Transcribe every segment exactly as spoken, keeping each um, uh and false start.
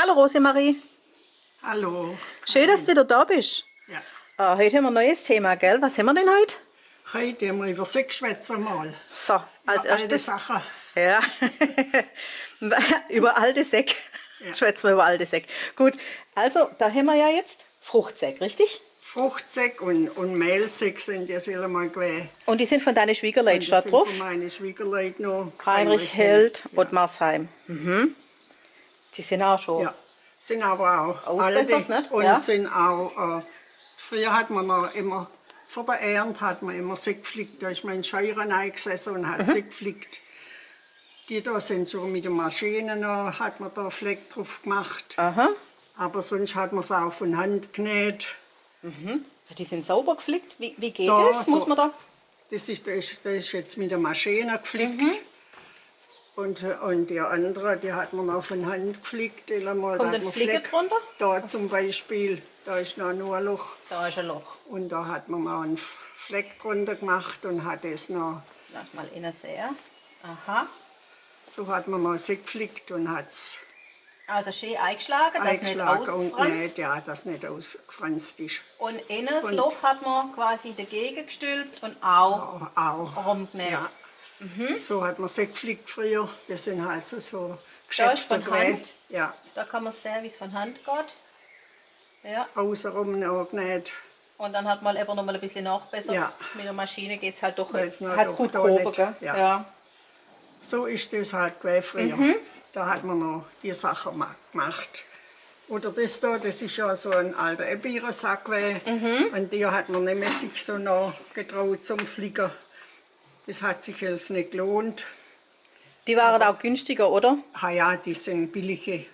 Hallo Rosemarie. Hallo. Schön, dass du wieder da bist. Ja. Äh, heute haben wir ein neues Thema, gell? Was haben wir denn heute? Heute haben wir über Seck schwätze mol. So, als erstes. Über alte Sache. Ja. Über alte Seck. Ja. Schwätze mer über alte Seck. Gut, also da haben wir ja jetzt Fruchtseck, richtig? Fruchtseck und, und Mehlseck sind ja selber mal gewesen. Und die sind von deinen Schwiegerleuten, steht drauf? Und die sind von meinen Schwiegerleuten noch. Heinrich, Heinrich Held, Held, ja. Ottmarsheim. Mhm. Die sind auch schon. Ja, sind aber auch alt. Ausgebessert, nicht? Und ja, sind auch, äh, früher hat man noch immer, vor der Ernte hat man immer Seck gepflückt. Da ist man in Scheuren eingesessen und hat, mhm, Seck gepflückt. Die da sind so mit der Maschine noch, hat man da Fleck drauf gemacht. Aha. Aber sonst hat man es auch von Hand genäht. Mhm. Die sind sauber gepflückt? Wie, wie geht das? Da, muss man da, das ist, das ist, das ist jetzt mit der Maschine gepflückt. Mhm. Und, und die andere, die hat man auch von Hand gepflückt. Kommt ein Fleck drunter? Da zum Beispiel, da ist noch nur ein Loch. Da ist ein Loch. Und da hat man noch einen F-, Fleck drunter gemacht und hat es noch. Lass mal innen sehen. Aha. So hat man noch Seck gepflückt und hat es eingeschlagen. Also schön eingeschlagen, dass es nicht ausfranst. Eingeschlagen und genäht, ja, dass es nicht ausgefranst ist. Und innen das Loch hat man quasi dagegen gestülpt und auch, auch rumgenäht. Ja. Mhm. So hat man Seck gepflückt früher. Das sind halt so, so Geschäfte gewesen. Da ist von Hand. Ja. Da kann man sehen, wie es von Hand geht. Ja. Außenrum noch genäht. Und dann hat man eben noch mal ein bisschen nachbessert. Ja. Mit der Maschine geht es halt doch, hat es gut gehoben, gell? Ja. Ja. So ist das halt gewesen früher. Mhm. Da hat man noch die Sachen ma-, gemacht. Oder das da, das ist ja so ein alter Ebbierensack gewesen. Mhm. An die hat man nämlich sich so noch getraut zum Flicken. Das hat sich jetzt nicht gelohnt. Die waren auch günstiger, oder? Ah ja, die sind billige.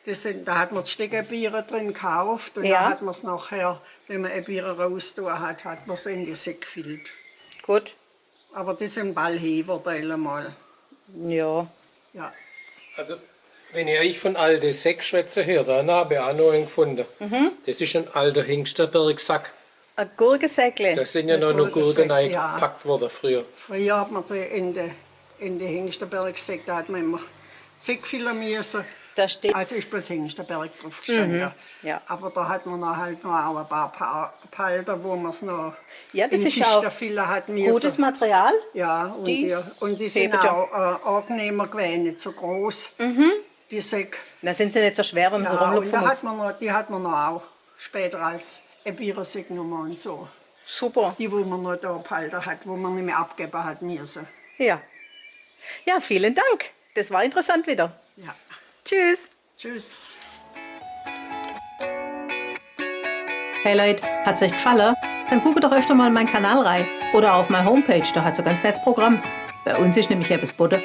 Das sind, da hat man das Stück Ebbierer drin gekauft und, ja, da hat man es nachher, wenn man Ebbierer rausgetan hat, hat man es in die Säcke gefüllt. Gut. Aber die sind bald hinüber, einmal. Ja. Ja. Also, wenn ich euch von alte Säck schwätze, hier, da habe ich auch noch einen gefunden. Mhm. Das ist ein alter Hengstenberg-Sack. Ein Gurkensäckle. Da sind ja noch, noch Gurken, Gurkensäckle, ja, eingepackt worden früher. Früher hat man sie in die, in die Hengstenberg-Säcke, da hat man immer Seck füllen müssen. Da steht. Also ist bloß Hengstenberg drauf gestanden. Mhm, ja. Aber da hat man noch halt noch auch ein paar Pa-, Palter, wo man es noch in die Kiste füllen hat müssen. Ja, das ist auch gutes Material. Ja, und die, und sie sind auch, äh, angenehmer gewesen, nicht so groß. Mhm. Die Säcke. Dann sind sie nicht so schwer, wenn man so rumlupfen muss. Ja, und da hat man noch, die hat man noch auch später als Ebbierer-Säck genommen und so. Super. Die, wo man noch da behalten hat, wo man nicht mehr abgeben hat müssen. Ja. Ja, vielen Dank. Das war interessant wieder. Ja. Tschüss. Tschüss. Hey Leute, hat es euch gefallen? Dann guckt doch öfter mal in meinen Kanal rein oder auf meine Homepage, da hat es ein ganz nettes Programm. Bei uns ist nämlich etwas geboten,